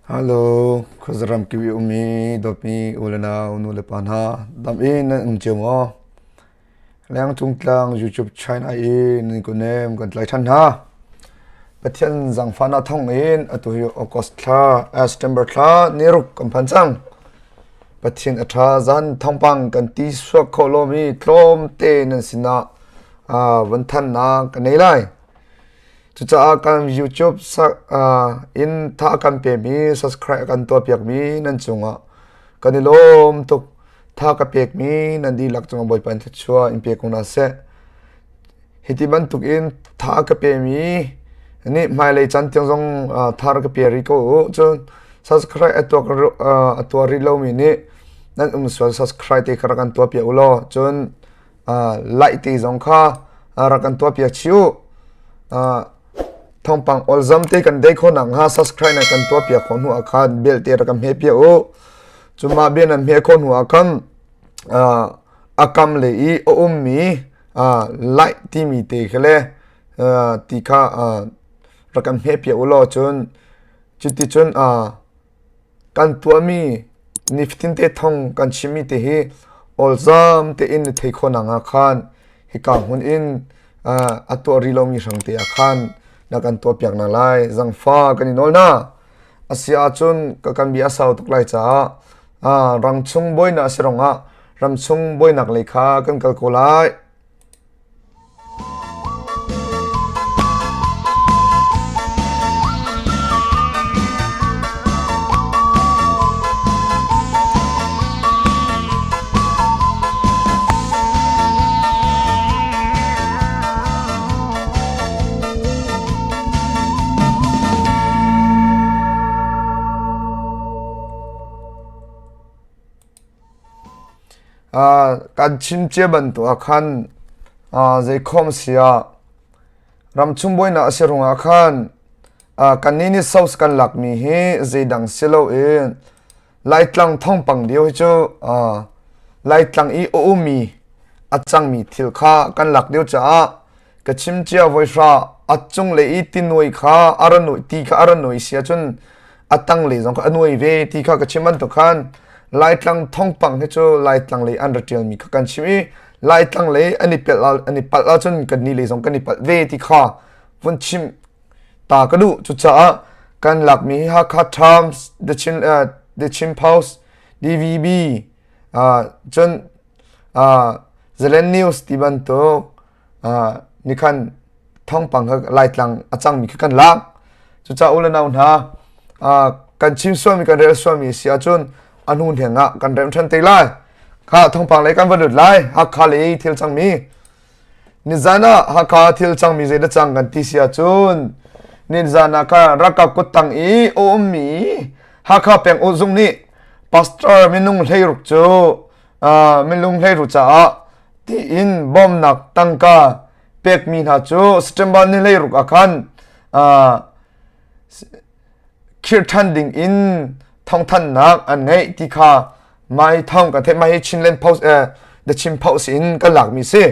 Hello, khuazaram kip i ummi dawtmi u le nau nu le pa hna, dam in nan um cio maw? Lengcung tlang YouTube China i nan kunem kan tlai ṭhan hna. Pathian zangfahnak thawng in atu hi August thla, eh, September thla ni ruk kan phan cang. Pathian a ṭha zan thawngpang kan ti suak kho lomi tlawmte nan sinah uh, van thannak ka nei lai. Cucaah kan YouTube in tha a kan pemi, subscribe a kan tuahpiakmi nan cungah kan i lawm tuk. Tha ka pekmi nan dihlak cungah Bawipa in thluachuah in pe ko hna seh. Hiti bantukin tha ka pemi nih hmailei caan tiang zong thar ka pe rih ko u. Cun subscribe a tuah rih lomi nih nan um sual subscribe te kha rak kan tuahpiak u law cun Laih te zong kha rak kan tuahpiak chih u. Thawngpang olzam te kan dei khawh nakhnga subscribe na kan tuahpiak khawh hnu ah khan bel te rak kan hme piak u. Cuma bia nan hme khawh hnu ah khan a kam le i a ummi like timi te kha le ti kha rak kan hme piak u law cun cuticun Kan tuahmi nifatinte thong kan chimmi te hi awlzam tein na thei khawh nakhnga khan hika hmun in a tuah rih lomi hrang te ah khan na kan tuahpiak hna lai. Zangfa kan i nawl hna. A si ahcun ka kan bia a sau tuk lai caah rangchung buainak a si ruangah ramchung buainak lei kha kan kal ko lai. Kan chim cia bantuk ah khan zeikhom si ah ramchung buainak a si ruangah khan kannih nih source kan lakmi hi zeidang si loin Laitlang thawngpang lio hi cu Laitlang i a ummi a cangmi thil kha kan lak lio caah ka chim cia voihra a cunglei i tinuai kha a ra nuai ti kha a ra nuai si ahcun a tanglei zong kha a nuai ve ti kha ka chim bantuk khan Laitlang thawngpang hi cu Laitlang lei an ra ṭialmi kha kan chim i Laitlang lei an i pelh an i palh ahcun kannih lei zong kan i palh ve ti kha vun chim ta ka duh. Cucaah kan lakmi hi Hakha Times, The Chin, uh, The Chin Post, DVB, uh, cun uh, Zalen News ti bantuk nih khan thawngpang kha Laitlang a cangmi kha kan lak. Cucaah u le nau hna kan chim sualmi kan rel sualmi si ahcun a hnu hneng ah kan rem ṭhan te lai. Kha thawngpang lei kan va lut lai. Hakha lei thil cangmi. Nizan ah Hakha thil cangmi zei dah cang kan ti si ahcun nizan ah khan ralkap kuttang i a ummi Hakha peng zung nih pastor minung 16 cu minung 16 caah tiin bawmnak tangka pekmi hna cu September ni 16 ah khan khirh ṭhan ding in thawngthanhnak an ngeih ti kha mai thawng kan theih mai hi Chinland Post eh, The Chin Post in kan lakmi si.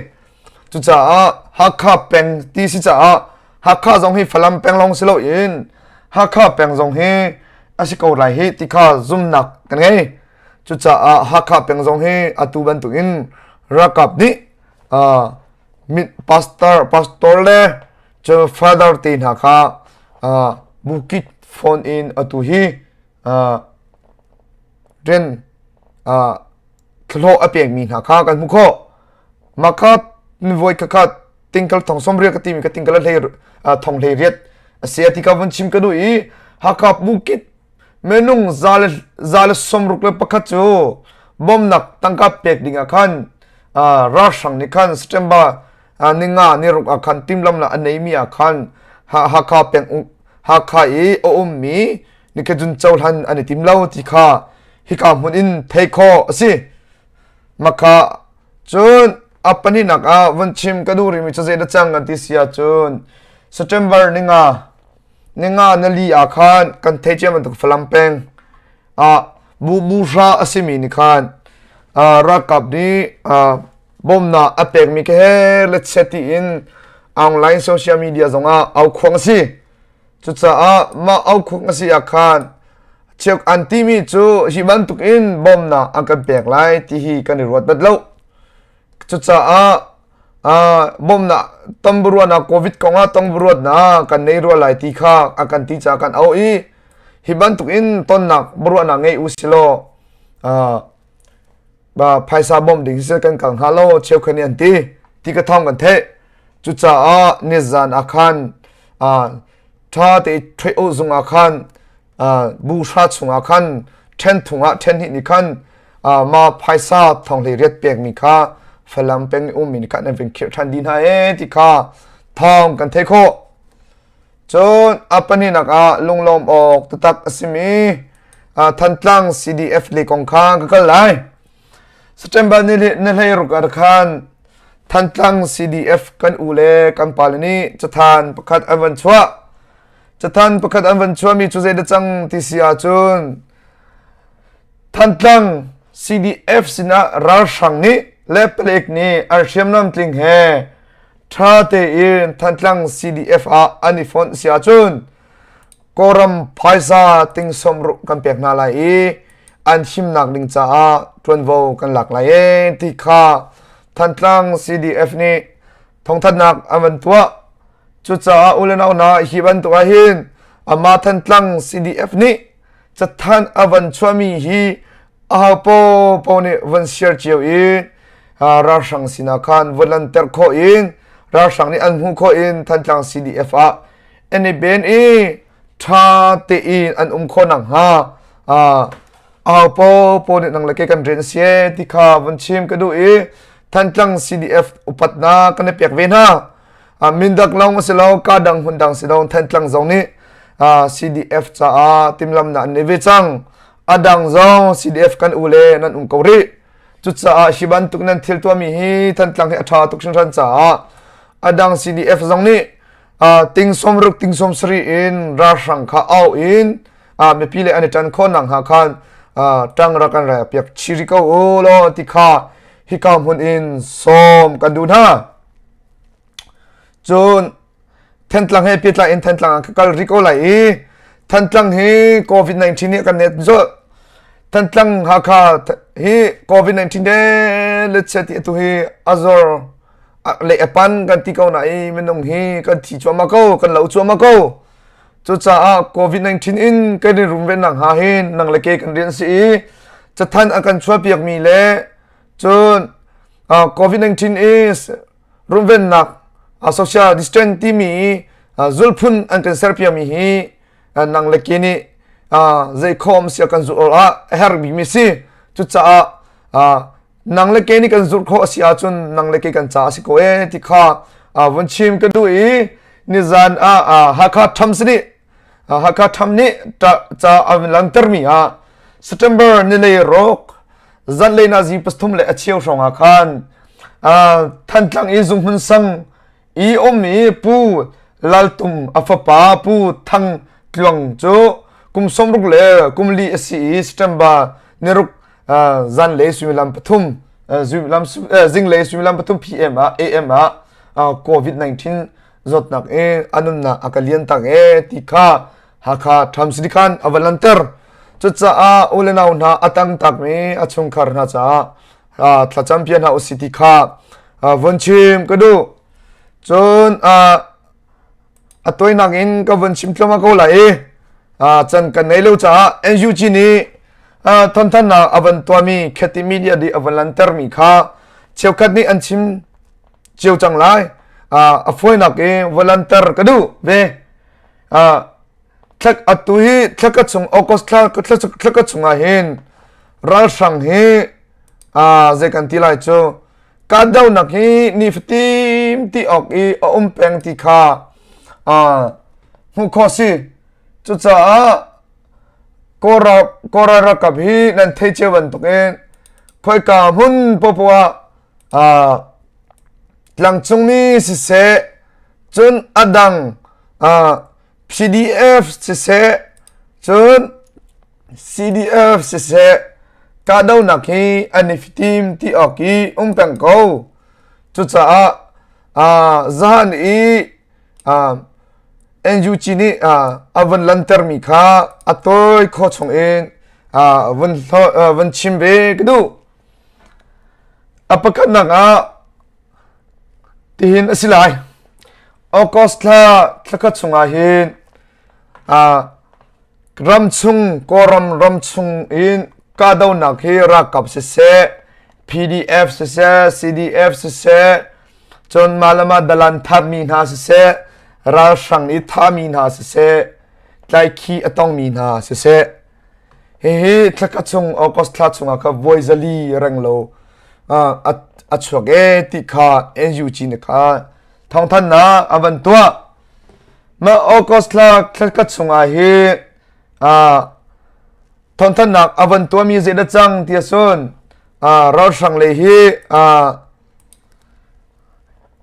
Cucaah Hakha peng ti si caah Hakha zong hi Falam peng lawng si loin Hakha peng zong hi a si ko lai hi ti kha zumnak kan ngei. Cucaah Hakha peng zong hi atu bantukin ralkap nih uh, pastor pastor le cun father te hna kha uh, bukit phone in atu hi uh, rian uh, thlahlawh a pekmi hna kha kan hmuh khawh. Mah kha voi kha tingkal thong sawmriat ka timi ka tingkal hlei thong hlei riat a si ti ka vun chim ka duh i Hakha bukit minung 161 cu bawmnak tangka pek ding ah khan ralhrang nih khan September ninga niruk ah khan timhlamhnak a neimi ah khan Hakha peng Hakha i a ummi nikhat cohlan an i tim lo ti kha hika hmun in thei khawh a si. Makha cun a pahnihnak ah vun chim ka duh rihmi cu zei dah cang kan ti si ahcun September ninga Ninga nali ah khan kan theih cia bantuk Falam peng ah bu hra a simi nih khan ralkap nih bawmnak a pekmi ke he le chia tiin online social media zongah aukhuang a si. Cucaah mah aukhuang a si ah khan. Cheuk an timi cu hi bantuk in bawmnak an kan pek lai ti hi kan i ruat bat lo. Cucaah bawmnak tonbiaruahnak COVID kong ah tonbiaruahnak kan nei rua lai ti kha a kan ti caah kan auh i hi bantuk in tonnak biaruahnak ngei u silaw phaisa bawmh ding siseh kan kal hnga lo cheukhat nih an ti ti ka thawng kan theih. Cucaah nizan ah khan ṭha te ṭhuih u zung ah khan bu hra chungah khan ṭhen thung ah ṭhen hnih nih khan ma phaisa thong hlei riat pekmi kha Falam peng i ummi nih khan an vin khirh ṭhan dih hna ee ti kha thawng kan theih khawh. Cun a pahnihnak ah lunglawm awk taktak a simi Thantlang CDF le kong kha ka kal lai. September ni ni hlei ruk ah khan Thantlang CDF kan u le kan pale nih cathan pakhat an van chuah. Cathan pakhat an van chuahmi cu zeidah cang ti si ahcun Thantlang CDF sinah ralhrang nih le palek nih an hriamnam tling he ṭha tein Thantlang CDF ah an i fonh si ahcun Kawlram phaisa ting sawmruk kan pek hna lai i an himnak ding caah ṭuanvo kan lak lai ee ti kha Thantlang CDF nih thawngthanhnak an van tuah. Cucaah u le nau hna hi bantuk ah hin amah Thantlang CDF nih cathanh a van chuahmi hi aho paohpaoh nih van share cio i ralhrang sinah khan van lanter khawh in ralhrang nih an hmuh khawh in Thantlang CDF ah an i ben i ṭha tein an um khawh nakhnga aho paohpaoh nih nang le kei kan rian a si ti kha van chim ka duh i Thantlang CDF upatnak kan i pek ve hna. Mindak lawng a si lo, ka dang hmun dang si lo, Thantlang zong nih CDF caah timhlamnak an nei ve cang. A dang zong CDF kan u le nan um ko rih. Cucaah hi bantuk nan thil tuahmi hi Thantlang hi a ṭha tuk hringhran caah a dang CDF zong nih ting 60 ting 70 in ralhrang kha au in mipi le an i ṭan khawh nakhnga khan ṭang rak kan rai piak chiri ko u law ti kha hika hmun in sawm kan duh hna. Cun Thantlang he pehtlai in Thantlang ah ka kal rih ko lai i Thantlang hi COVID-19 nih a kan net zolh. Thantlang Hakha hi COVID-19 de le chia ti atu hi a zor le a pan kan ti ko na i minung hi kan thi cuahmah ko, kan lo cuahmah ko. Cucaah COVID-19 in kan i runvennak hnga hin nang le ke kan rian si i cathanh a kan chuahpiakmi le cun COVID-19 is runvennak social distance timi zulphun an kan serpiakmi hi nang le ke nih zei khawm sia kan zulh awk ah a herh bikmi si. Cucaah nang le ke nih kan zulh khawh a si ahcun nang le ke kan ca a si ko ee ti kha vun chim ka duh i nizan ah Hakha Thams nih Hakha Tham nih ca a lantermi ah September ni lei ruk zanlei nazi pasthum le a cheu hrawng ah khan Thantlang i zunghmun sang i ummi Pu Laltum a fapa Pu Thang Tluang cu kum 60 le kum li a si i September niruk zanlei suimilam pathum zinglei suimilam pathum PM ah AM ah COVID-19 zawtnak i a nunnak a ka lian tak e ti kha Hakha Tham City khan a van lanter. Cucaah u le nau hna a tang takmi a chungkhar hna caah thlacam pian hna usih ti kha vun chim ka duh. Cun a tawinak in ka vun chim thluahmah ko lai i can kan ngei lo caah NUG nih thawnthannak a van tuahmi Kheti Media nih a van lantermi kha cheukhat nih an chim cio cang lai. A fawinak in va lanter ka duh ve. Atu hi thlaka chung August thla thlaka chungah hin ralhrang hi zei kan ti lai cu kahdohnak hi nifatin ti awk i a um peng ti kha hmuh khawh si. Cucaah Kawl ralkap hi nan theih cio bantukin khoika hmun popoh ah tlangcungmi siseh cun a dang PDF siseh cun CDF siseh kahdohnak hi an i fitim ti awk i um peng ko. Cucaah zahan i. NUG nih a vun lantermi kha a tawi khawh chung in vun chim ve ka duh. A pakhatnak ah tihin a si lai. August thla thlakhat chungah hin ramchung Kawlram ramchung in kahdohnak hi ralkap siseh, PDF siseh, CDF siseh, cun mah le mah dalan thatmi hna siseh, ralhrang i thahmi hna siseh, tlaikhi a tongmi hna siseh, hihi thlakhat chung August thla chungah kha voi 400 renglo a chuak ee ti kha NUG nih kha thawngthanhnak a van tuah. Mah August thla thlakhat chungah hi thawngthanhnak a van tuahmi zeidah cang ti ahcun ralhrang lei hi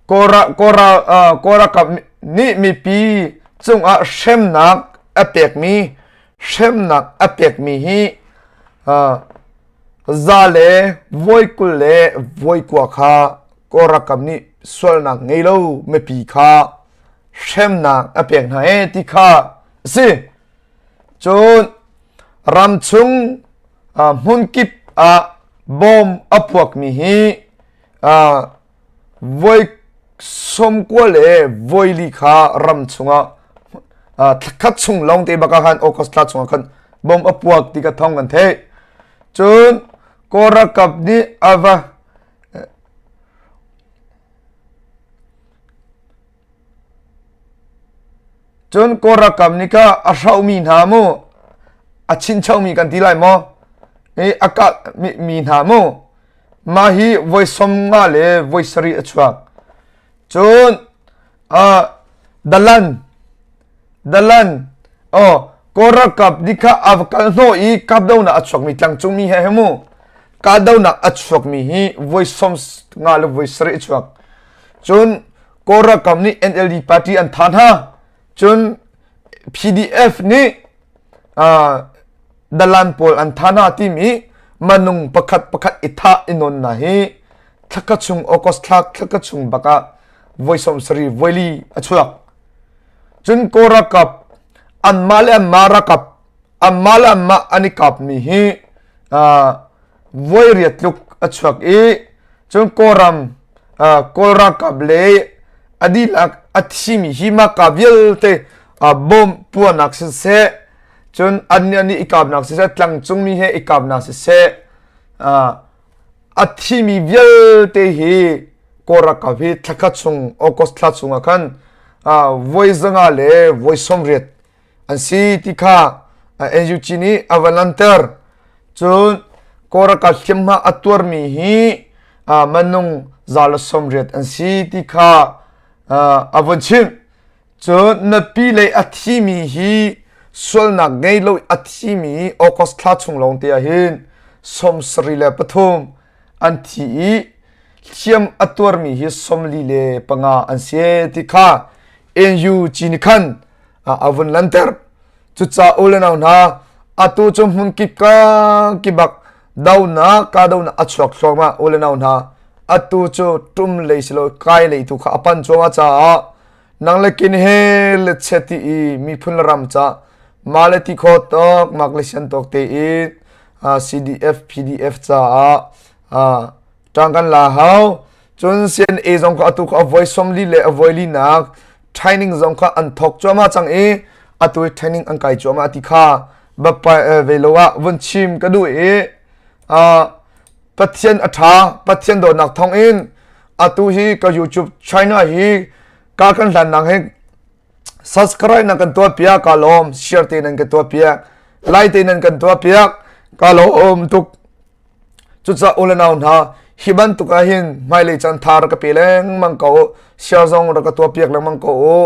Kawl ralkap nih mipi cungah hremnak a pekmi hremnak a pekmi hi za le voi 20 le voi 9 kha Kawl ralkap nih sualnak ngei lo mipi kha hremnak a pek hna ee ti kha a si. Cun ramchung hmunkip ah bom a puakmi hi voi 90 le voi 4 kha ram chungah thlakhat chung lawng te bak ah khan August thla chungah khan bom a puak ti ka thawng kan theih. Cun Kawl ralkap nih a va Cun Kawl ralkap nih kha a hrohmi hna mu, a chinchomi kan ti lai maw, i a kahmi hna mu, mah hi voi 50 le voi 70 a chuak. Cun dalan, dalan, oh, Kawl ralkap nih kha a va kal hnawh i kahdohnak a chuakmi tlangcungmi he he mu, kahdohnak a chuakmi hi voi 50 le voi 70 a chuak. Cun Kawl ralkap nih NLD party an than hna. Cun PDF nih dalan pawl an than hna timi manung pakhat pakhat i thah i nawn na hi thlaka chung August thla thlaka chung bak ah voi 70 voi 4 a chuak. Cun Kawl ralkap anmah le anmah ralkap anmah le anmah an i kapmi hi voi 8 tluk a chuak i cun Kawlram Kawl ralkap le a dihlak a thimi hi mahka vialte bom puahnak siseh cun annih an i kapnak siseh tlangcungmi he i kapnak siseh a thimi vialte hi Kawl ralkap hi thlakhat chung August thla chungah khan voi 500 le voi 80 an si ti kha NUG nih a van lanter. Cun Kawl ralkap hliamhma a tuarmi hi manung 180 an si ti kha a vun chimh. Cun nupi lei a thimi hi sualnak ngei lo a thimi August thla chung lawng te ah hin 73 an thi i hliam a tuarmi hi 45 an si ti kha NUG nih khan a vun lanter. Cucaah u le nau hna, atu cu hmunkip ka kibak donak ka donak a chuak thluahmah u le nau hna. Atu cu tum lei silo kai lei tu kha a pan cuahmah caah nang le kin he le che ti i miphun le ram ca ma le ti kho tok mak le sian tok te i CDF PDF caah ṭang kan la hau. Cun CNA zong kha atu kha a voi 40 le a voi linak training zong kha an thawk cuahmah cang i atu i training an kai cuahmah ti kha ve lo ah vun chim ka duh i Pathian a ṭha Pathian dawtnak thawng in atu hi ka YouTube China hi ka kan hlannak hi subscribe na kan tuah piak ka lawm share te nan kan tuah piak like te nan kan tuah piak ka lawm tuk Cucaah u le nau hna, hi bantuk ah hin hmailei caan tha rak ka pe lengmang ko u. Share zong rak ka tuahpiak lengmang ko u.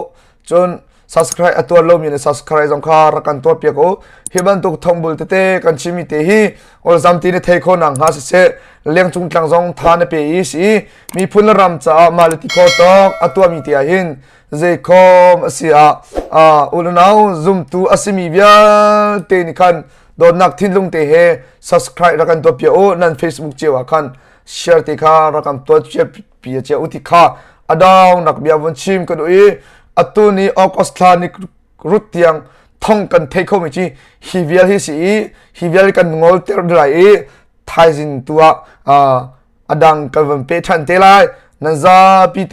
Cun subscribe a tuah lomi nih subscribe zong kha rak kan tuahpiak u. Hi bantuk thongbul tete kan chimmi te hi awlzam ti na thei kho nak hnga siseh, lengcung tlang zong tha na pe i si miphun le ram caah mah le ti kho tawk a tuahmi te ah hin zeikhom a si ah u le nau zumtu a simi vialte nih khan dawtnak thinlung te he subscribe rak kan tuah piak u nan Facebook cio ah khan share te kha rak kan tuah cia pi cia u ti kha adong nak bia vun chim ka duh i. Atu ni August thla ni rut tiang thong kan thei kho mi ci hi vial hi si i hi vial kan ngol ter lai i thaizing tu ah a dang kan van pe ṭhan te lai. Nan zapi te.